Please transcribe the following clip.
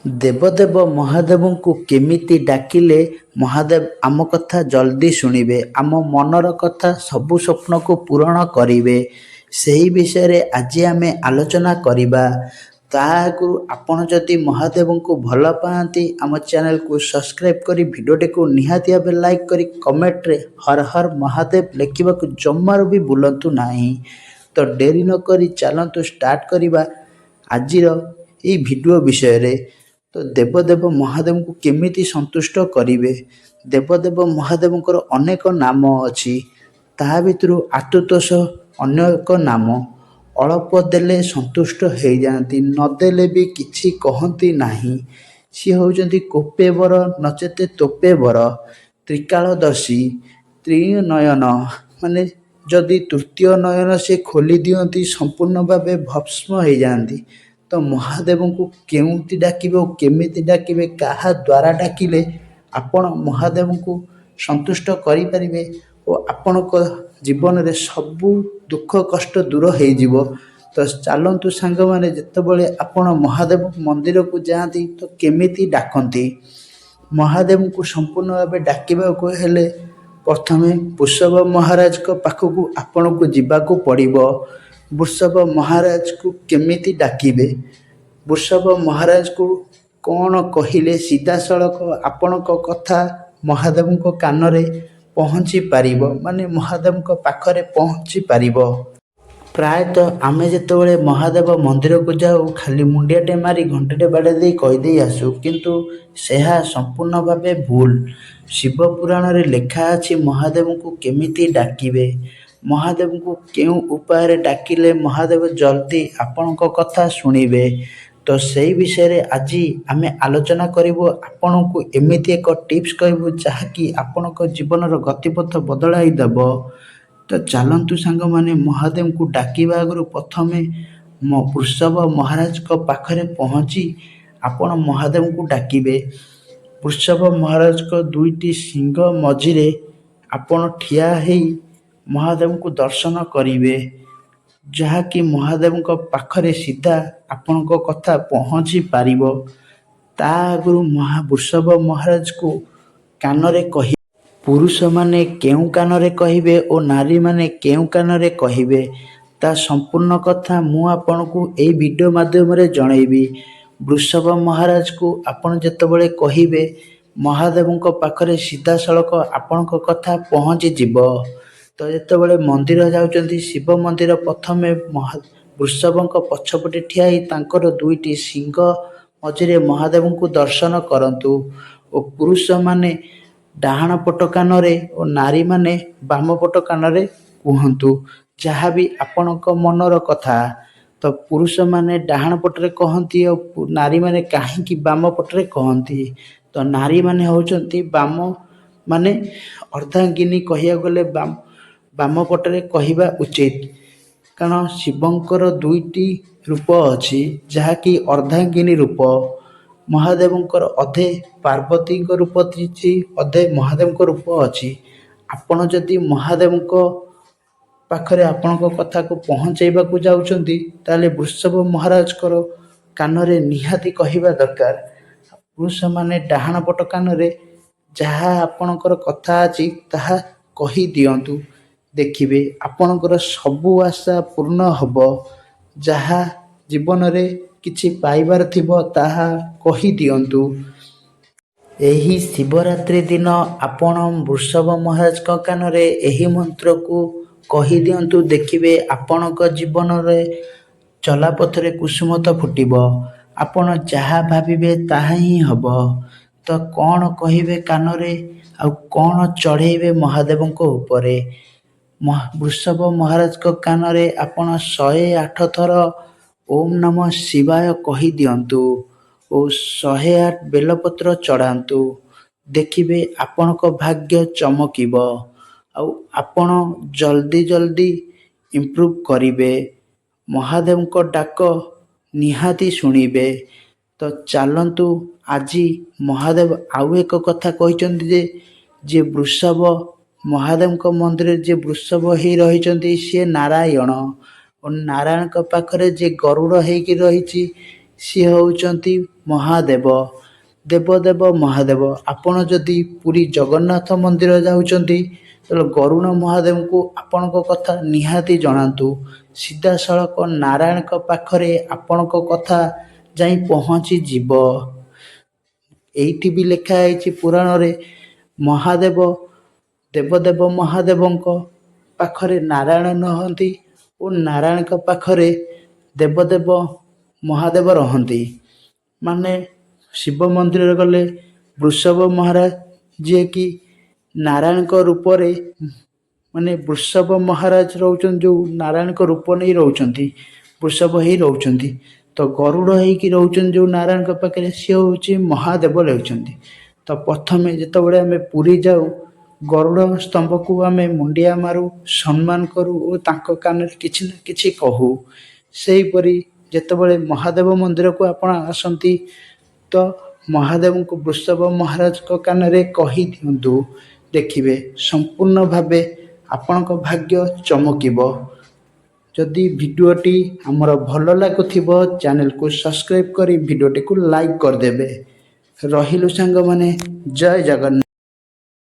ଦେବଦେବ ମହାଦେବଙ୍କୁ କେମିତି ଡାକିଲେ ମହାଦେବ ଆମ କଥା ଜଲ୍ଦି ଶୁଣିବେ, ଆମ ମନର କଥା, ସବୁ ସ୍ୱପ୍ନକୁ ପୂରଣ କରିବେ, ସେହି ବିଷୟରେ ଆଜି ଆମେ ଆଲୋଚନା କରିବା। ତା ଆଗରୁ ଆପଣ ଯଦି ମହାଦେବଙ୍କୁ ଭଲ ପାଆନ୍ତି, ଆମ ଚ୍ୟାନେଲକୁ ସବସ୍କ୍ରାଇବ୍ କରି ଭିଡ଼ିଓଟିକୁ ନିହାତି ଭାବେ ଲାଇକ୍ କରି କମେଣ୍ଟରେ ହର ହର ମହାଦେବ ଲେଖିବାକୁ ଜମାରୁ ବି ଭୁଲନ୍ତୁ ନାହିଁ। ତ ଡେରି ନକରି ଚାଲନ୍ତୁ ଷ୍ଟାର୍ଟ କରିବା ଆଜିର ଏଇ ଭିଡ଼ିଓ ବିଷୟରେ। ତ ଦେବଦେବ ମହାଦେବଙ୍କୁ କେମିତି ସନ୍ତୁଷ୍ଟ କରିବେ? ଦେବଦେବ ମହାଦେବଙ୍କର ଅନେକ ନାମ ଅଛି, ତାହା ଭିତରୁ ଆଶୁତୋଷ ଅନ୍ୟ ଏକ ନାମ। ଅଳ୍ପ ଦେଲେ ସନ୍ତୁଷ୍ଟ ହେଇଯାଆନ୍ତି, ନଦେଲେ ବି କିଛି କହନ୍ତି ନାହିଁ। ସିଏ ହେଉଛନ୍ତି କୋପେ ବର ନଚେତ ତୋପେ ବର, ତ୍ରିକାଳଦର୍ଶୀ, ତ୍ରିନୟନ, ମାନେ ଯଦି ତୃତୀୟ ନୟନ ସେ ଖୋଲି ଦିଅନ୍ତି, ସମ୍ପୂର୍ଣ୍ଣ ଭାବେ ଭସ୍ମ ହେଇଯାଆନ୍ତି। ତ ମହାଦେବଙ୍କୁ କେଉଁଠି ଡାକିବେ ଓ କେମିତି ଡାକିବେ, କାହା ଦ୍ୱାରା ଡାକିଲେ ଆପଣ ମହାଦେବଙ୍କୁ ସନ୍ତୁଷ୍ଟ କରିପାରିବେ ଓ ଆପଣଙ୍କ ଜୀବନରେ ସବୁ ଦୁଃଖ କଷ୍ଟ ଦୂର ହେଇଯିବ? ତ ଚାଲନ୍ତୁ ସାଙ୍ଗମାନେ, ଯେତେବେଳେ ଆପଣ ମହାଦେବ ମନ୍ଦିରକୁ ଯାଆନ୍ତି ତ କେମିତି ଡାକନ୍ତି? ମହାଦେବଙ୍କୁ ସମ୍ପୂର୍ଣ୍ଣ ଭାବେ ଡାକିବାକୁ ହେଲେ ପ୍ରଥମେ ବୃଷଭ ମହାରାଜଙ୍କ ପାଖକୁ ଆପଣଙ୍କୁ ଯିବାକୁ ପଡ଼ିବ। ବୃଷଭ ମହାରାଜକୁ କେମିତି ଡାକିବେ, ବୃଷଭ ମହାରାଜକୁ କ'ଣ କହିଲେ ସିଧାସଳଖ ଆପଣଙ୍କ କଥା ମହାଦେବଙ୍କ କାନରେ ପହଞ୍ଚି ପାରିବ, ମାନେ ମହାଦେବଙ୍କ ପାଖରେ ପହଞ୍ଚି ପାରିବ? ପ୍ରାୟତଃ ଆମେ ଯେତେବେଳେ ମହାଦେବ ମନ୍ଦିରକୁ ଯାଉ, ଖାଲି ମୁଣ୍ଡିଆଟେ ମାରି ଘଣ୍ଟଟେ ବାଡ଼େଇ ଦେଇ କହିଦେଇ ଆସୁ, କିନ୍ତୁ ଏହା ସମ୍ପୂର୍ଣ୍ଣ ଭାବେ ଭୁଲ। ଶିବ ପୁରାଣରେ ଲେଖା ଅଛି ମହାଦେବଙ୍କୁ କେମିତି ଡାକିବେ, ମହାଦେବଙ୍କୁ କେଉଁ ଉପାୟରେ ଡାକିଲେ ମହାଦେବ ଜଲ୍ଦି ଆପଣଙ୍କ କଥା ଶୁଣିବେ। ତ ସେଇ ବିଷୟରେ ଆଜି ଆମେ ଆଲୋଚନା କରିବୁ। ଆପଣଙ୍କୁ ଏମିତି ଏକ ଟିପ୍ସ କହିବୁ ଯାହାକି ଆପଣଙ୍କ ଜୀବନର ଗତିପଥ ବଦଳାଇ ଦେବ। ତ ଚାଲନ୍ତୁ ସାଙ୍ଗମାନେ, ମହାଦେବଙ୍କୁ ଡାକିବା ଆଗରୁ ପ୍ରଥମେ ବୃଷଭ ମହାରାଜଙ୍କ ପାଖରେ ପହଞ୍ଚି ଆପଣ ମହାଦେବଙ୍କୁ ଡାକିବେ। ବୃଷଭ ମହାରାଜଙ୍କ ଦୁଇଟି ଶିଙ୍ଗ ମଝିରେ ଆପଣ ଠିଆ ହେଇ ମହାଦେବଙ୍କୁ ଦର୍ଶନ କରିବେ, ଯାହାକି ମହାଦେବଙ୍କ ପାଖରେ ସିଧା ଆପଣଙ୍କ କଥା ପହଞ୍ଚି ପାରିବ। ତା ଆଗରୁ ବୃଷଭ ମହାରାଜକୁ କାନରେ କହି, ପୁରୁଷମାନେ କେଉଁ କାନରେ କହିବେ ଓ ନାରୀମାନେ କେଉଁ କାନରେ କହିବେ, ତା ସମ୍ପୂର୍ଣ୍ଣ କଥା ମୁଁ ଆପଣଙ୍କୁ ଏଇ ଭିଡ଼ିଓ ମାଧ୍ୟମରେ ଜଣେଇବି। ବୃଷଭ ମହାରାଜକୁ ଆପଣ ଯେତେବେଳେ କହିବେ, ମହାଦେବଙ୍କ ପାଖରେ ସିଧାସଳଖ ଆପଣଙ୍କ କଥା ପହଞ୍ଚିଯିବ। ତ ଯେତେବେଳେ ମନ୍ଦିର ଯାଉଛନ୍ତି, ଶିବ ମନ୍ଦିର, ପ୍ରଥମେ ବୃଷଭଙ୍କ ପଛପଟେ ଠିଆ ହେଇ ତାଙ୍କର ଦୁଇଟି ଶିଙ୍ଗ ମଝିରେ ମହାଦେବଙ୍କୁ ଦର୍ଶନ କରନ୍ତୁ ଓ ପୁରୁଷମାନେ ଡାହାଣ ପଟ କାନରେ ଓ ନାରୀମାନେ ବାମ ପଟ କାନରେ କୁହନ୍ତୁ ଯାହାବି ଆପଣଙ୍କ ମନର କଥା। ତ ପୁରୁଷମାନେ ଡାହାଣ ପଟରେ କହନ୍ତି ଆଉ ନାରୀମାନେ କାହିଁକି ବାମ ପଟରେ କହନ୍ତି? ତ ନାରୀମାନେ ହେଉଛନ୍ତି ବାମ, ମାନେ ଅର୍ଦ୍ଧାଙ୍ଗିନୀ କହିବାକୁ ଗଲେ ବାମ ପଟରେ କହିବା ଉଚିତ, କାରଣ ଶିବଙ୍କର ଦୁଇଟି ରୂପ ଅଛି, ଯାହାକି ଅର୍ଦ୍ଧାଙ୍ଗିନୀ ରୂପ। ମହାଦେବଙ୍କର ଅଧେ ପାର୍ବତୀଙ୍କ ରୂପ ଅଛି, ଅଧେ ମହାଦେବଙ୍କ ରୂପ ଅଛି। ଆପଣ ଯଦି ମହାଦେବଙ୍କ ପାଖରେ ଆପଣଙ୍କ କଥାକୁ ପହଞ୍ଚାଇବାକୁ ଯାଉଛନ୍ତି, ତାହେଲେ ବୃଷଭ ମହାରାଜଙ୍କର କାନରେ ନିହାତି କହିବା ଦରକାର। ପୁରୁଷମାନେ ଡାହାଣ ପଟ କାନରେ ଯାହା ଆପଣଙ୍କର କଥା ଅଛି ତାହା କହିଦିଅନ୍ତୁ। ଦେଖିବେ, ଆପଣଙ୍କର ସବୁ ଆଶା ପୂର୍ଣ୍ଣ ହେବ। ଯାହା ଜୀବନରେ କିଛି ପାଇବାର ଥିବ, ତାହା କହିଦିଅନ୍ତୁ। ଏହି ଶିବରାତ୍ରି ଦିନ ଆପଣ ବୃଷଭ ମହାରାଜଙ୍କ କାନରେ ଏହି ମନ୍ତ୍ରକୁ କହିଦିଅନ୍ତୁ। ଦେଖିବେ, ଆପଣଙ୍କ ଜୀବନରେ ଚଲାପଥରେ କୁସୁମ ତ ଫୁଟିବ, ଆପଣ ଯାହା ଭାବିବେ ତାହା ହିଁ ହେବ। ତ କ'ଣ କହିବେ କାନରେ ଆଉ କ'ଣ ଚଢ଼େଇବେ ମହାଦେବଙ୍କ ଉପରେ? ବୃଷଭ ମହାରାଜଙ୍କ କାନରେ ଆପଣ 108 ଥର ଓମ୍ ନମ ଶିବାୟ କହିଦିଅନ୍ତୁ ଓ 108 ବେଲପତ୍ର ଚଢ଼ାନ୍ତୁ। ଦେଖିବେ, ଆପଣଙ୍କ ଭାଗ୍ୟ ଚମକିବ ଆଉ ଆପଣ ଜଲ୍ଦି ଜଲ୍ଦି ଇମ୍ପ୍ରୁଭ୍ କରିବେ। ମହାଦେବଙ୍କ ଡାକ ନିହାତି ଶୁଣିବେ। ତ ଚାଲନ୍ତୁ, ଆଜି ମହାଦେବ ଆଉ ଏକ କଥା କହିଛନ୍ତି ଯେ ଯିଏ ବୃଷଭ, ମହାଦେବଙ୍କ ମନ୍ଦିରରେ ଯିଏ ବୃଷଭ ହେଇ ରହିଛନ୍ତି, ସିଏ ନାରାୟଣ ଓ ନାରାୟଣଙ୍କ ପାଖରେ ଯିଏ ଗରୁଡ଼ ହେଇକି ରହିଛି, ସିଏ ହେଉଛନ୍ତି ମହାଦେବ, ଦେବଦେବ ମହାଦେବ। ଆପଣ ଯଦି ପୁରୀ ଜଗନ୍ନାଥ ମନ୍ଦିର ଯାଉଛନ୍ତି, ତାହେଲେ ଗରୁଡ଼ ମହାଦେବଙ୍କୁ ଆପଣଙ୍କ କଥା ନିହାତି ଜଣାନ୍ତୁ। ସିଧାସଳଖ ନାରାୟଣଙ୍କ ପାଖରେ ଆପଣଙ୍କ କଥା ଯାଇ ପହଞ୍ଚିଯିବ। ଏଇଠି ବି ଲେଖା ହେଇଛି ପୁରାଣରେ, ମହାଦେବ ଦେବଦେବ ମହାଦେବଙ୍କ ପାଖରେ ନାରାୟଣ ରହନ୍ତି ଓ ନାରାୟଣଙ୍କ ପାଖରେ ଦେବଦେବ ମହାଦେବ ରହନ୍ତି। ମାନେ ଶିବ ମନ୍ଦିରରେ ଗଲେ ବୃଷଭ ମହାରାଜ, ଯିଏକି ନାରାୟଣଙ୍କ ରୂପରେ, ମାନେ ବୃଷଭ ମହାରାଜ ରହୁଛନ୍ତି, ଯେଉଁ ନାରାୟଣଙ୍କ ରୂପ ନେଇ ରହୁଛନ୍ତି, ବୃଷଭ ହେଇ ରହୁଛନ୍ତି। ତ ଗରୁଡ଼ ହେଇକି ରହୁଛନ୍ତି ଯେଉଁ ନାରାୟଣଙ୍କ ପାଖରେ, ସିଏ ହେଉଛି ମହାଦେବ ରହୁଛନ୍ତି। ତ ପ୍ରଥମେ ଯେତେବେଳେ ଆମେ ପୁରୀ ଯାଉ, ଗରୁଡ଼ ସ୍ତମ୍ଭକୁ ଆମେ ମୁଣ୍ଡିଆ ମାରୁ, ସମ୍ମାନ କରୁ ଓ ତାଙ୍କ କାନରେ କିଛି ନା କିଛି କହୁ। ସେହିପରି ଯେତେବେଳେ ମହାଦେବ ମନ୍ଦିରକୁ ଆପଣ ଆସନ୍ତି, ତ ମହାଦେବଙ୍କୁ ବୃଷଭ ମହାରାଜଙ୍କ କାନରେ କହିଦିଅନ୍ତୁ। ଦେଖିବେ, ସମ୍ପୂର୍ଣ୍ଣ ଭାବେ ଆପଣଙ୍କ ଭାଗ୍ୟ ଚମକିବ। ଯଦି ଭିଡ଼ିଓଟି ଆମର ଭଲ ଲାଗୁଥିବ, ଚ୍ୟାନେଲକୁ ସବସ୍କ୍ରାଇବ୍ କରି ଭିଡ଼ିଓଟିକୁ ଲାଇକ୍ କରିଦେବେ। ରହିଲୁ ସାଙ୍ଗମାନେ, ଜୟ ଜଗନ୍ନାଥ।